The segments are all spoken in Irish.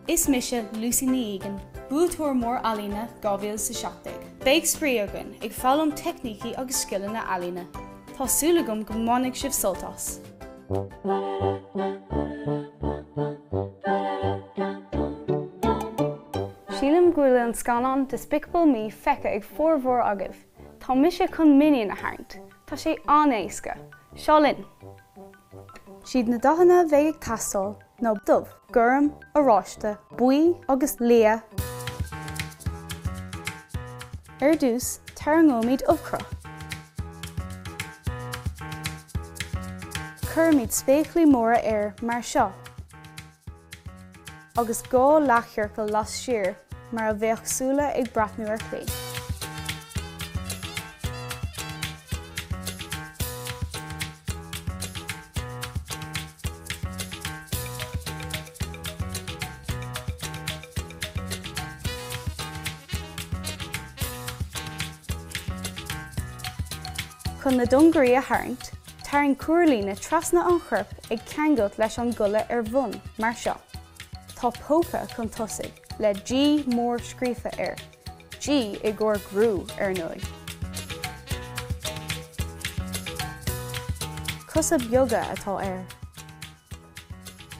Is mise Lucy Ní Egan, buaiteoir mór ealaíne 2017. Beidh spraoi againn ag foghlaim teicnící agus scileanna ealaíne. Tá súil agam go mbainfidh sibh sult as! Sílim go bhfuil an scannán Despicable Me feicthe ag formhór agaibh. Tá mise chun Minion a tharraingt. Tá sé an-éasca. Seo linn! Siad na dathanna a bheidh ag teastáil ná dubh, gorm, oráiste, buí agus liath. Ar dtús, tarraingeoimid ubhchruth. Cuirfimid spéaclaí móra air mar seo. Agus 2 leathchiorcal laistiar mar a bheadh súile ag breathnú ar chlé. Chun na dongairí a tharraingt, Tarraing cuarlíne trasna an choirp ag ceangailt leis an gculaith ar bhun, mar seo. Tá póca chun tosaigh, le G mór scríofa air, G i gcomhair Gru, ar ndóigh. Cosa beaga atá air.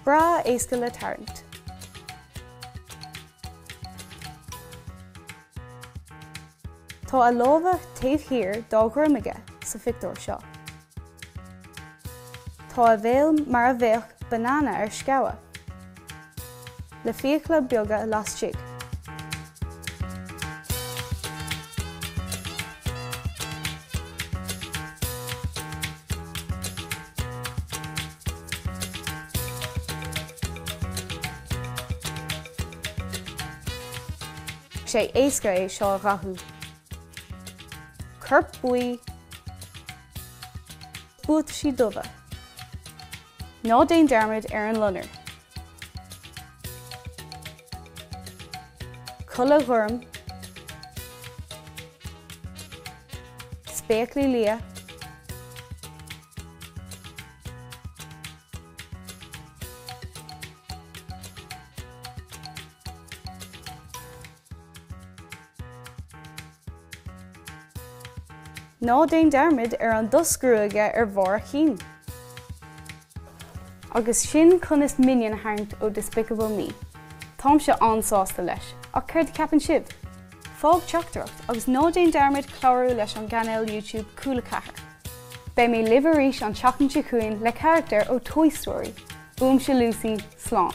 Breá éasca le tarraingt. Tá a lámha taobh thiar dá dhroim aige sa phictiúr seo. Tá a bhéal mar a bheadh banana ar sceabha, le fiacla beaga laistigh. Sé éasca é seo a dhathú. Corp buí, buataisí dubha. Ná déan dearmad ar an loinnir. Culaith ghorm. Spéaclaí liath. Ná déan dearmad ar an dos gruaige ar bharr a chinn! Agus sin conas Minion a tharraingt ó Despicable Me. Táimse an-sásta leis, ach céard a cheapann sibh? Fág teachtaireacht agus ná déan dearmad clárú leis an gcainéal YouTube Cúla 4. Beidh mé libh arís an tseachtain seo chugainn le carachtar ó Toy Story. Uaimse Lucy, slán.